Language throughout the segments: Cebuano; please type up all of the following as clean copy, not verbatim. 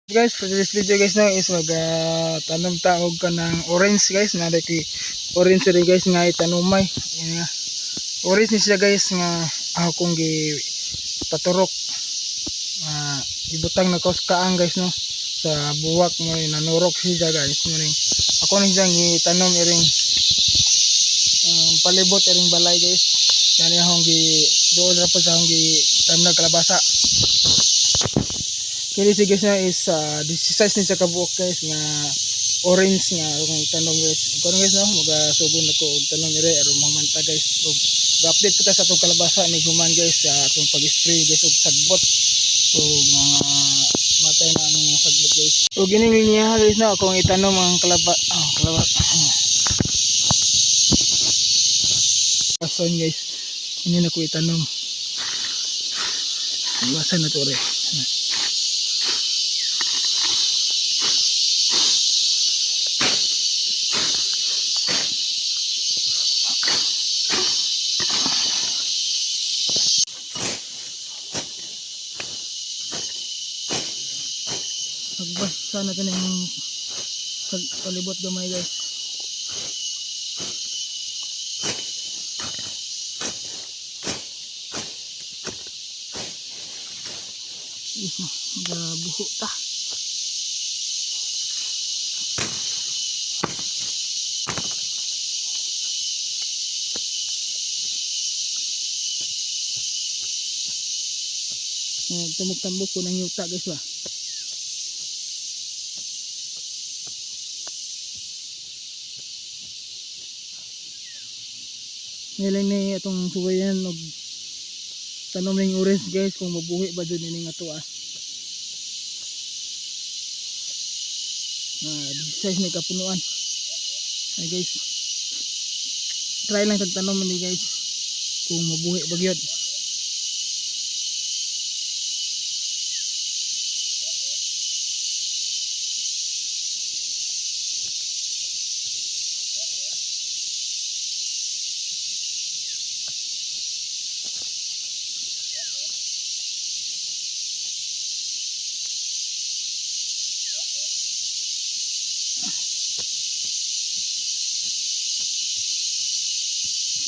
Guys, for this video, guys, no, is mag tanom ta og kanang orange, guys, na kay orange rin, guys, nga itanumay. Yan nga. Orange ni siya, guys, nga ako kong gi paturok. Ibutang na ko sa kaang, guys, no, sa buwak mo nanurok siya, guys, mo ning ako ni siyang gitanom iring palibot iring balay, guys. Yani akong gi dool ra po sa akong gi tanom kalabasa. Kini si, guys, na is 16 ni siya kabuok, guys, nga orange nga akong itanom, guys. Ug karon, guys, no, magasugod na ko og tanom ire aron mahuman ta, guys, ug update po ta sa atong kalabasa ni human, guys, sa atong pag-spray, guys, og sagbot ug mga matay na ang mga sagbot, guys. Ug ining linya, guys, no, akong itanom ang kalaba oh, kalaba. Kason, guys, ini na ko itanom. Iwasan na to re. Magbasa na kaning palibot gamay, guys. Is na, gabuho ta. Tumok-tambok ko ng yuta, guys, ba. Nilang ni itong suwayan og tanom ning orange, guys, kung mabuhi ba jud ini nga to ah. 16 ni kapunuan. Ay, guys. Try lang tag tanom ni, guys, kung mabuhi ba gyud.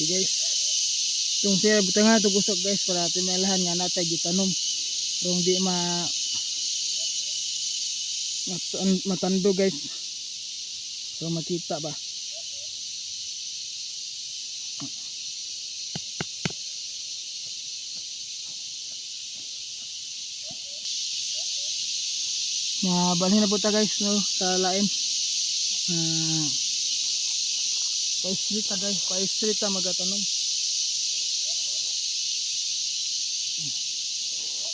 Okay, guys. Itong siya butang nga ito gusok, guys, para tinalahan nga natay gitanom. Rong di ma matando, guys. So makita ba? Na balhin na po ta, guys, no, sa lain. Pa-street ta, guys, pa-street ta magatanom.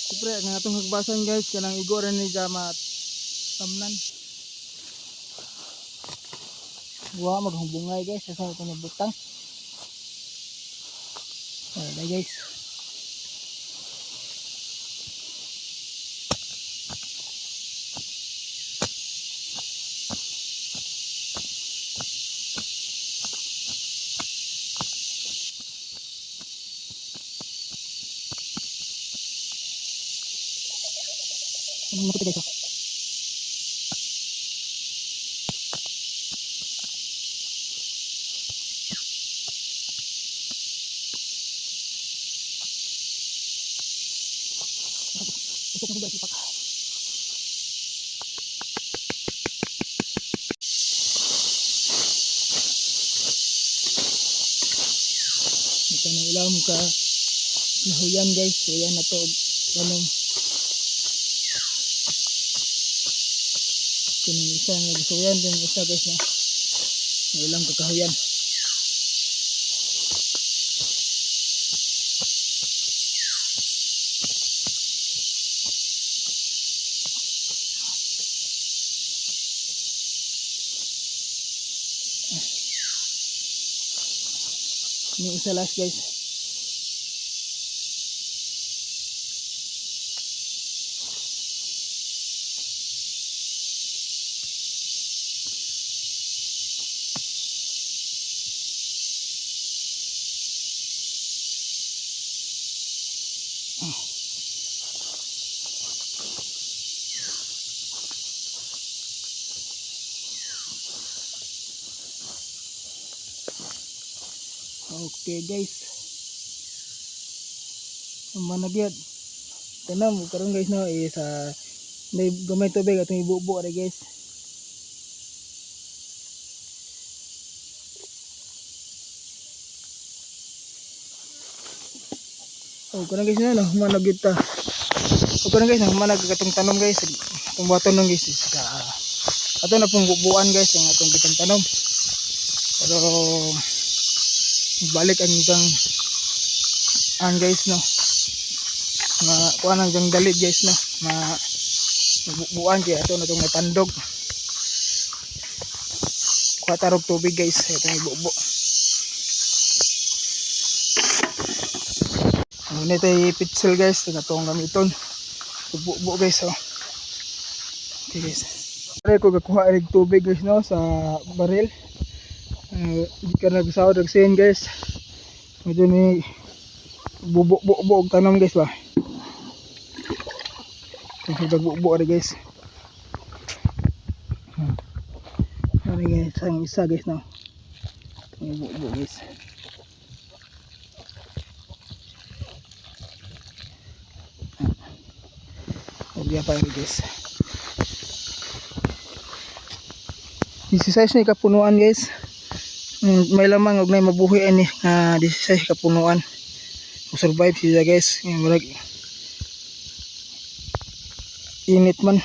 Siyempre, ang atong hagbasan, guys, kanang igo ra ni matamnan. Wa maghubungay, guys, sa itong butang. Alright, guys. Ano mo, guys? Oh? Usok na, guys, ipak. Ito na ilam ka nahuyan, guys. Huyan na to tanom. Ito isa nga gisuyan din isa, guys, na. Ang ilang kakahuyan. Yung isa last, guys. Okay guys. Managyad. Tanom karon guys no is may gamay tubig atong ibubo ari guys. Oh, karon guys no, managyad ta. O karon guys, manag katong tanom guys. Atong buhaton nung guys is ato na pong bubuan guys ang atong gitang tanom. Pero balik ang itang ang guys no. Nga kuan ang jang dalit guys no. Ma bubuan kay ato na tong natandog. Kuha tarog tubig guys, itong ibubo. Ano na tayo pitsil guys, ito na itong gamiton. Bubo guys oh. Okay guys. Pare ko gakuha rig tubig guys no sa baril. Di ka nagsawod og sen guys. Medyo ni bubo-bubo og tanom guys ba. Ito bubo ari guys. Ari guys, ang isa guys no. Itong bubo guys. Huwag yan pa rin guys. 16 na kapunuan guys. May lamang og nay mabuhi ani nga 16 kapunuan. Mo survive siya guys. Nga murag init man.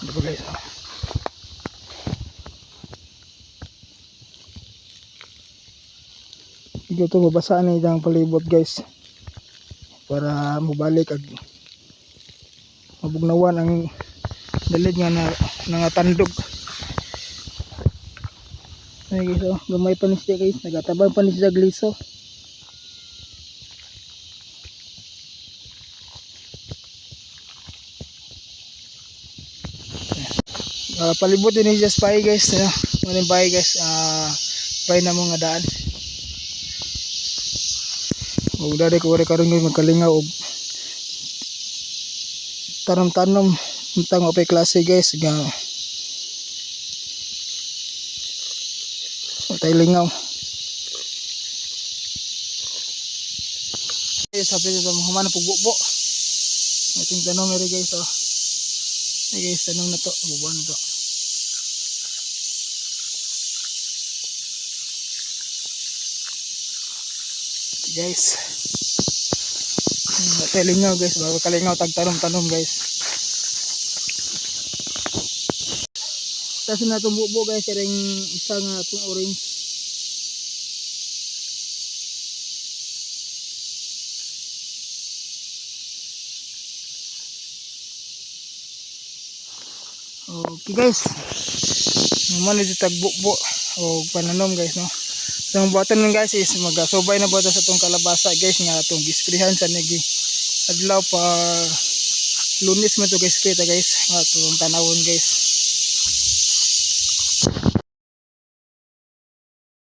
Ano ba guys? Oh. Ito mabasa na itang palibot guys. Para mobalik ag mabugnawan ang dalid nga na nangatandog. Ay guys, oh, gamay pa ni siya guys, nagatabang pa ni siya gliso. Palibot din ni siya sa bahay guys, ano, yung bahay guys, bahay na mga daan. Ug dali ko wala karon guys magkalingaw og tanom-tanom untang mapay klase guys nga tay lingaw. Ay, sabi sa mga humana pugbubo. Ating tanom eri guys oh. Ay guys, tanom na to, bubuan na to. Ito, guys. Tay lingaw guys, bago kalingaw tagtanom-tanom guys. Tapos na itong bubo guys, ring isa nga itong orange. Okay guys. Naman ito tagbubo o pananom guys no. So ang buhaton nun guys is magasubay na buhaton sa itong kalabasa guys nga itong gisprihan sa nigi adlaw pa Lunes man to guys, kita guys nga itong tanawon guys.